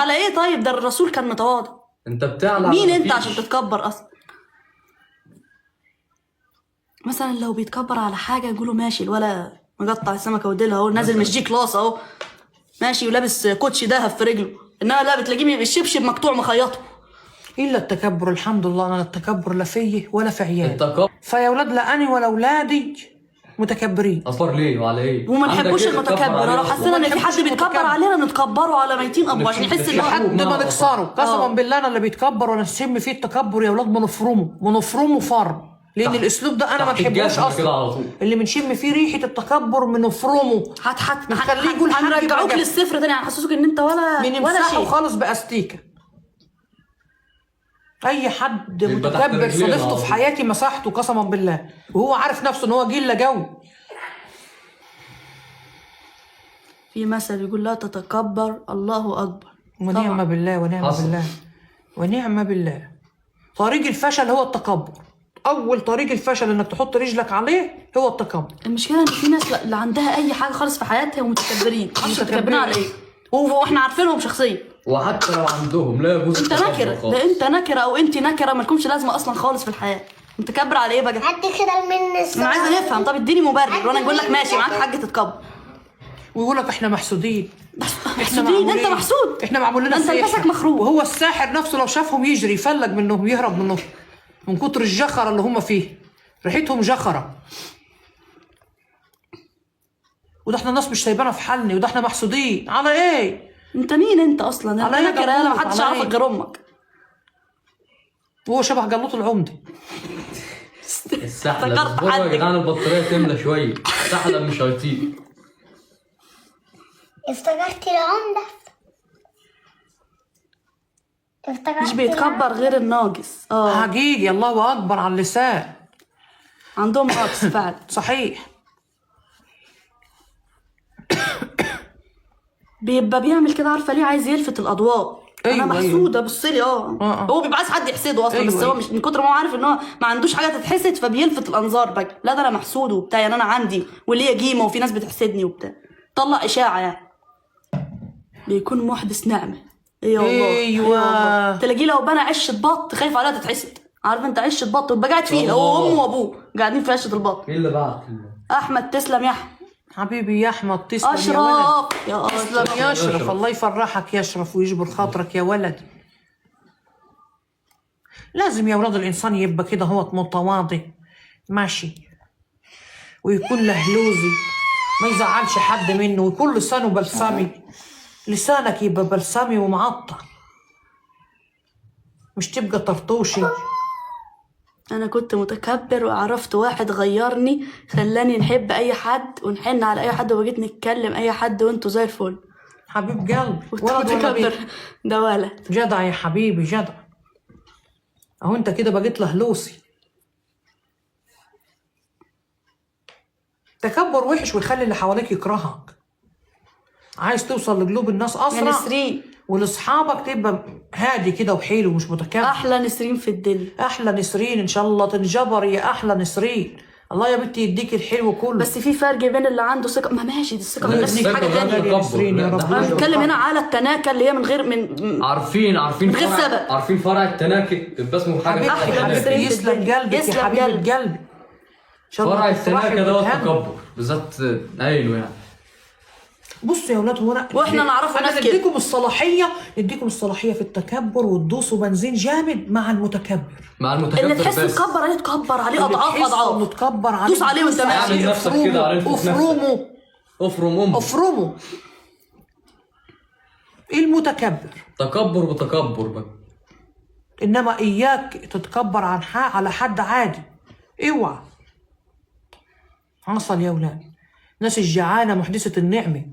على ايه طيب؟ ده الرسول كان متواضع. انت بتعلى مين على انت مفيش. عشان تتكبر اصلا؟ مثلا لو بيتكبر على حاجة يقولوا ماشي، الولا مقطع السمكة وديلها اهو، نازل مش G class اهو، ماشي ولابس كوتشي دهب في رجله، انما لا بتلاقيه الشبشب مقطوع مخيطه. الا التكبر، الحمد لله انا التكبر لا فيه ولا في عيالي. التكبر فيا ولاد لا اني ولا اولادي متكبرين. اصفر ليه وعلى ايه؟ وما عندك نحبوش ايه تتكبر المتكبر. عليه لو أصلاً؟ حسينا ان في حد ما نحبوش بيتكبر المتكبر. علينا نتكبره على ميتين ابو عشان يحس ان هو لحد ما نكسره قسما آه. بالله. انا اللي بيتكبر وانا نشم فيه التكبر يا ولاد بنفرمه، بنفرمه فرم، لان الاسلوب ده انا ما تحت بحبوش الجزمة كده اصلا. على طول. اللي بنشم فيه ريحه التكبر بنفرمه، هت هت نخليه يقول حاجة هنرجعوك بقى. للصفر تاني، هنحسسوك ان انت ولا بنمسحه شيء. خالص باستيكه. اي حد يبقى تحت متكبر رجلينا صادفته على في طول. حياتي مسحته قسما بالله، وهو عارف نفسه ان هو جيل لا جو. في مثل بيقول لا تتكبر الله اكبر. ونعم طبعا. بالله، ونعم حصل. بالله، ونعم بالله. طريق الفشل هو التكبر. اول طريق الفشل انك تحط رجلك عليه هو التكبر. المشكلة ان في ناس لا عندها اي حاجة خالص في حياتها ومتكبرين، معرفش متكبرين على ايه، واحنا عارفينهم شخصيا. وحتى لو عندهم لا يجوز انت التكبر نكره، خالص. ده انت نكره او انت نكره، مالكمش لازمه اصلا خالص في الحياة. متكبر على ايه بقى؟ عدي كده من انا عايزه نفهم. طب اديني مبرر وانا اقول لك ماشي معاك حق تتكبر. ويقول لك احنا محسودين. احنا محسودين؟ معمولين. انت محسود. احنا معمول لنا انت سحر. لبسك مخروب. وهو الساحر نفسه لو شافهم يجري يفلج منهم، يهرب منهم من كتر الجخره اللي هم فيه، ريحتهم جخره. وده احنا الناس مش سايبانا في حالنا، وده احنا محسودين على ايه؟ انت مين انت اصلا؟ انت على ايه نكره يالا، جلوط؟ محدش على يعرفك ايه؟ غير امك. وهو شبه جلوط العمدة. السحلب افتكرت اصبروا يا حد. جدعان، البطارية تملى شوية، السحلب مش هيطيق. افتكرت العمدة، افتكرت مش بيتكبر غير الناقص. اه حقيقي الله اكبر على اللسان. عندهم نقص فعلا. صحيح. بيبقى بيعمل كده، عارفه ليه؟ عايز يلفت الاضواء. أيوة، انا محسوده بص لي. اه آه. هو بيبقى عايز حد يحسده اصلا. أيوة، بس هو أيوة. مش من كتر ما هو عارف ان هو ما عندوش حاجة تتحسد فبيلفت الانظار بقى. لا ده انا محسود وبتاع، يعني انا عندي وليا قيمة وفي ناس بتحسدني وبتاع. طلع اشاعة يعني. بيكون محدث نعمه. ايه والله. أيوة. إيه والله. تلاقيه لو بنى عشه بط خايف عليها تتحسد. عارف انت عشه بط ويبقى قاعد فيها هو الله. وامه وابوه قاعدين في عشه البط. ايه اللي بعت؟ احمد تسلم يا احمد. حبيبي يا احمد تسلم يا ولد. اشرف يا تسلم اشرف. يا اشرف، الله يفرحك يا اشرف ويجبر خاطرك يا ولد. لازم يا ولاد الانسان يبقى كده هو متواضع ماشي، ويكون لهلوزي ما يزعلش حد منه، ويكون لسانه بلسمي. لسانك يبقى بلسمي ومعطر، مش تبقى طرطوشي. انا كنت متكبر وعرفت واحد غيرني، خلاني نحب اي حد ونحن على اي حد، وبقيت نتكلم اي حد وانتوا زي الفل. حبيب قلبي كنت ولد ولا متكبر بنت؟ ده ولد. جدع يا حبيبي جدع. اهو انت كده بقيت لهلوسي. تكبر وحش ويخلي اللي حواليك يكرهك. عايز توصل لقلوب الناس يا اسرع نسرين، ولاصحابك تبقى هادي كده وحيل ومش متكبر. احلى نسرين في الدنيا. احلى نسرين ان شاء الله تنجبر يا احلى نسرين. الله يا بنتي يديك الحلو كله. بس في فرق بين اللي عنده ثقة، ما ماشي دي الثقة لا، بالنفس الثقة حاجة غير تانية. التكبر. نسرين يا لا، ده رب. انا حاجة بتكلم هنا على التناكه اللي هي من غير من عارفين من غير فرع، سبب. عارفين فرع التناكي يبقى اسمه حاجة حبيبتي اسمها أحلى حبيبتي نسرين تناكي. في يسلم الدنيا. قلبك يا يسلم حبيبه قلبك. قلبي. ان شاء الله فرع تفرحي التناكي دوت وتتهني. تكبر بالذات قايله يعني. بصوا يا ولاد، هو انا واحنا نعرفه انا ناس كده. نديكم الصلاحية، نديكم الصلاحية في التكبر وتدوسوا بنزين جامد مع المتكبر. مع المتكبر اللي تحسه بس. اتكبر عليه تكبر عليه اللي اضعاف تحسه اضعاف. انه اتكبر عليه دوس عليه وانت دوس ماشي. اعمل نفسك كده على الف نفسك. افرمه افرم امه. افرمه. ايه المتكبر؟ تكبر بتكبر بقى. انما اياك تتكبر عن حق على حد عادي، اوعى. حصل يا ولاد، ناس الجعانه محدثة النعمة،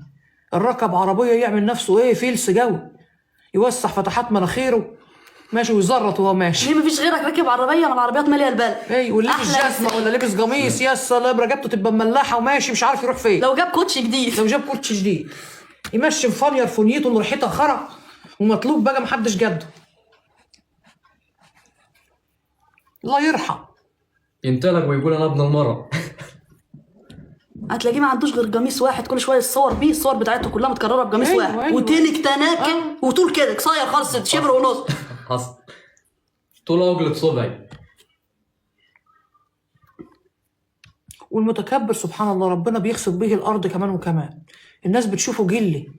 الركب عربية يعمل نفسه ايه فيلس جوي، يوسع فتحات مناخيره ماشي ويزرط وهو ماشي. ليه مفيش غيرك راكب عربية؟ ما العربيات ماليه البلد. ايه واللي لابس أحلى جزمه ولا لابس قميص، يا سلام رقبته تبقى مملحه وماشي مش عارف يروح فين. لو جاب كوتش جديد. لو جاب كوتش جديد يمشي مفنير فنيته اللي ريحتها خرا ومطلوب بقى محدش جده. الله يرحم. ينتلك ويقول انا ابن المرة. هتلاقيه ما عندوش غير قميص واحد، كل شوية الصور بيه، الصور بتاعته كلها متكررة بقميص أيوة، واحد. أيوة. وتنك تناكه وطول كده قصير خالص، شبر ونص. حصل طول عقلة صبعي. والمتكبر سبحان الله ربنا بيخسف به الارض كمان وكمان، الناس بتشوفه جلي.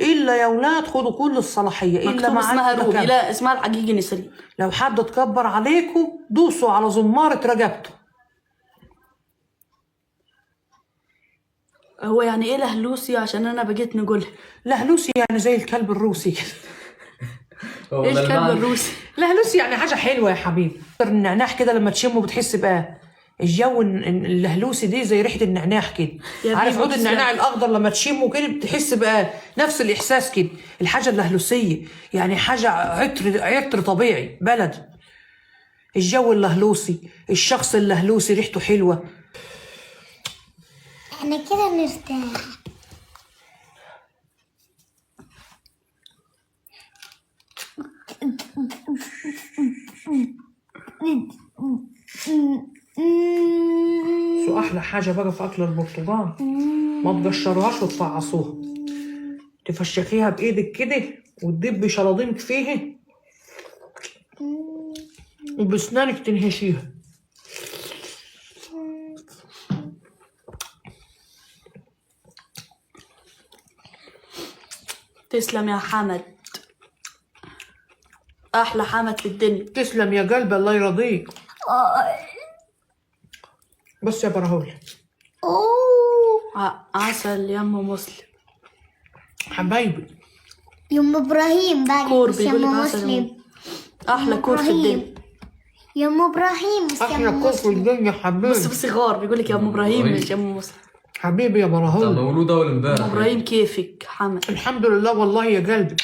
الا يا ولاد خدوا كل الصلاحية الا مكتوب مع اسمها روبي، المتكبر. لا اسمها الحقيقي نسرين. لو حد اتكبر عليكم دوسوا على زماره رقبته. هو يعني ايه لهلوسي؟ عشان انا بقيت نقولها. لهلوسي يعني زي الكلب الروسي كده. هو ايه ده الكلب المعنى. الروسي؟ لهلوسي يعني حاجة حلوة يا حبيبي. النعناع كده لما تشمه بتحس بقى الجو اللهلوسي دي زي ريحه النعناع كده. يا عارف بيبو عود تسلم. النعناع الاخضر لما تشمه كده بتحس بقى نفس الاحساس كده. الحاجة اللهلوسيه يعني حاجة عطر، عطر طبيعي بلد. الجو اللهلوسي، الشخص اللهلوسي ريحته حلوة. احنا كده نرتاح. بس احلى حاجة بقى في اكل البرتقال ما تقشروهاش وتفعصوها، تفشخيها بايدك كده وتدبي شلاضيمك فيها وبسنانك تنهشيها. تسلم يا حمد، احلى حمد في الدنيا. تسلم يا قلبي الله يرضيك. بس يا براهول. اوه عسل يا ام مسلم. حبايبي يوم ابراهيم بقى، كور مش بيقول يوم لك عسل يا مسلم. أم. احلى كور في الدنيا. يوم ابراهيم مش احلى يوم كوف في مسلم. الدنيا حبيبي. بص بص غار بيقول لك يا ام ابراهيم مش يا ام مسلم. حبيبي يا ده براهول. مولود اول ام امبارح. ابراهيم كيفك حمد؟ الحمد لله والله يا قلبي.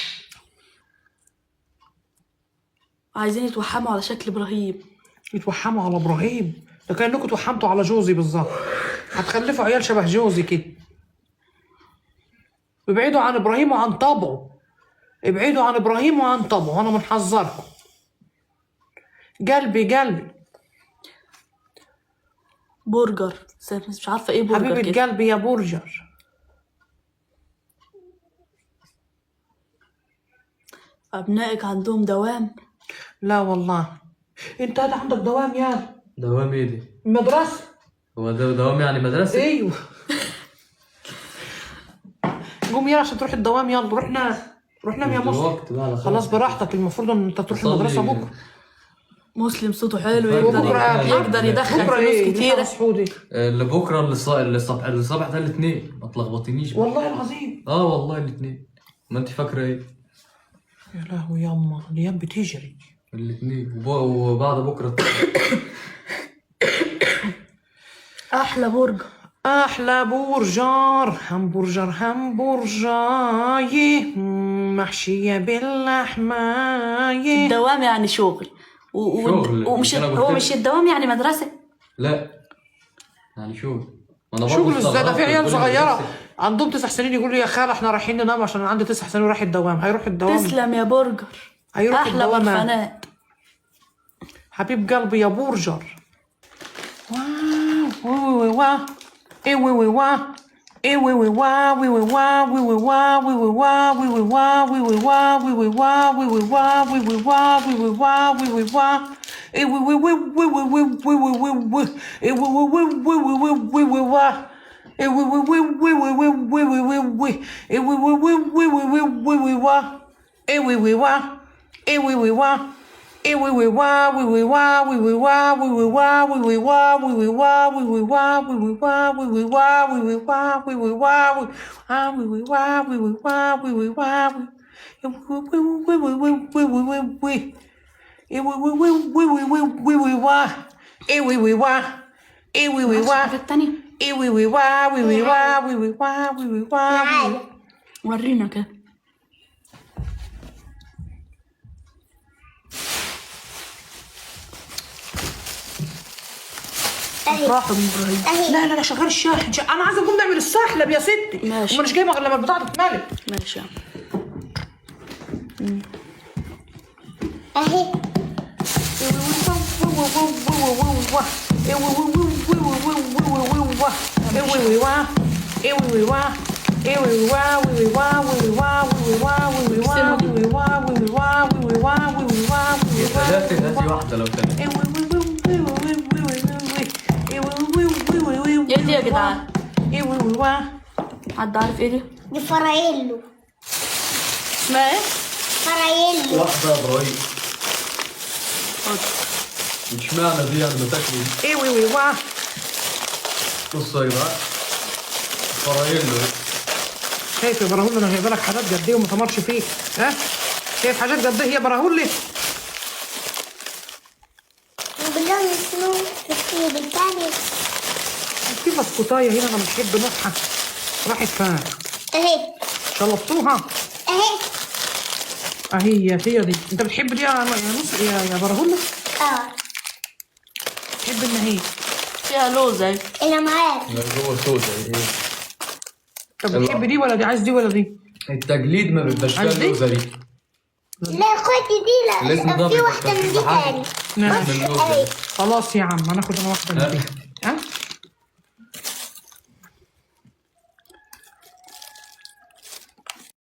عايزين يتوحموا على شكل ابراهيم. يتوحموا على ابراهيم؟ ده كانكم اتوحمتوا على جوزي بالظبط. هتخلفوا عيال شبه جوزي كده. ابعدوا عن ابراهيم وعن طبعه. ابعدوا عن ابراهيم وعن طبعه، انا منحذركم. قلبي قلبي برجر، بس مش عارفه ايه برجر حبيبة كده. قلبي يا برجر. ابنائك عندهم دوام؟ لا والله. انت هذا عندك دوام يا دوام ايه دي؟ مدرسة؟ هو ده دوام يعني مدرسة؟ ايوه. قوم يلا عشان تروح الدوام، يلا روح نام، روح نام يا مش مسلم. دلوقتي بقى، لا خلاص براحتك، المفروض ان انت تروح صلي. المدرسة بكرة. مسلم صوته حلو، وبكرة يقدر يقدر يدخل بكرة فلوس ايه؟ كتيرة. سحودي اللي بكره اللي الصبح، اللي الصبح ده الاثنين، ما تلخبطينيش بقى. والله العظيم. اه والله الاثنين. ما انت فاكره ايه؟ يا لهوي ياما الايام بتجري. الاثنين وبعد بكره. احلى برجر. احلى برجر، همبرجر همبرجاية محشية باللحماية. الدوام يعني شغل شغل. ومش أنا قلت هو لك. مش الدوام يعني مدرسه. لا يعني شغل. ما انا برضه شغل ازاي؟ ده في استغربت، عيال بتقولي صغيرة مدرسة. عندهم 9 سنين يقولوا يا خالة احنا رايحين ننام عشان عندي 9 سنين ورايح الدوام. هيروح الدوام. تسلم يا برجر. هيروح احلى الدوام. برفانات. حبيب قلبي يا برجر. واو وي وا اي وي وي وا اي وي وي وا وي وي وا وي وي وا وي وي وا وي وي وا وي وي وا وي وي وا وي وي وا وي وي وا وي وي وا وي وي وا اي وي وي وي وي وي وي وي وي وي اي وي وي وي وي وي وي وي وا اي وي وي وي وي وي وي وي وي وي اي وي وي وي وي وي وي وي وا اي وي وي وا اي وي وي وا اي وي وي وا وي وي وا وي وي وا وي وي وا وي وي وا وي وي وا وي وي وا وي وي وا وي وي وا وي وي وا وي وي وا وي وا وي وي وا وي وي وا وي وي وا وي وي وي وي وي وي وي اي وي وي وي وي وي وي وي وا اي وي وي وا اي وي وي وا الحاجة التانية. اي وي وي وا وي وي وا وي وي وا وي وي وا تعالى. ورينا كده. اهي راح ام ابراهيم. اهي. لا لا لا شغال الشاحن. انا عايزه نقوم نعمل السحلب يا ستي. ماشي. ومش جايبه غير لما البتاعه تتملي. ماشي يا عم. اهي. يا ثلاثة هاتي واحدة لو ثلاثة. ايه دي يا جدعان؟ حد عارف ايه دي؟ دي فرايلو. اسمها ايه؟ فرايلو. واحدة يا ابراهيم. اشمعنى دي يعني ما تاكلي؟ بصوا يا جدعان، فرايلو. شايف يا براهول انا جايبه لك حاجات قد ايه وما تمرش فيك؟ ها؟ شايف حاجات قد ايه يا براهول؟ وباللون اسمه في بالتاني. في بسكوتايه هنا انا بحب نوعها، راحت فين؟ اهي. شلطتوها؟ اهي. اهي هي دي. انت بتحب دي يا نص يا براهول؟ اه. بتحب النهي. فيها لوز اهي. انا معاك. لا، جوه سودا ايه؟ طب بتحب دي ولا دي؟ عايز دي ولا دي؟ التجليد ما بيبقاش فيها عايز دي؟ اللوزة دي. لا خدي دي. الاسم لا ده في بيبقى واحدة من دي في حاجة. تاني. نعم. من اللوزة اهي. دي. خلاص يا عم هناخد انا واحدة من دي.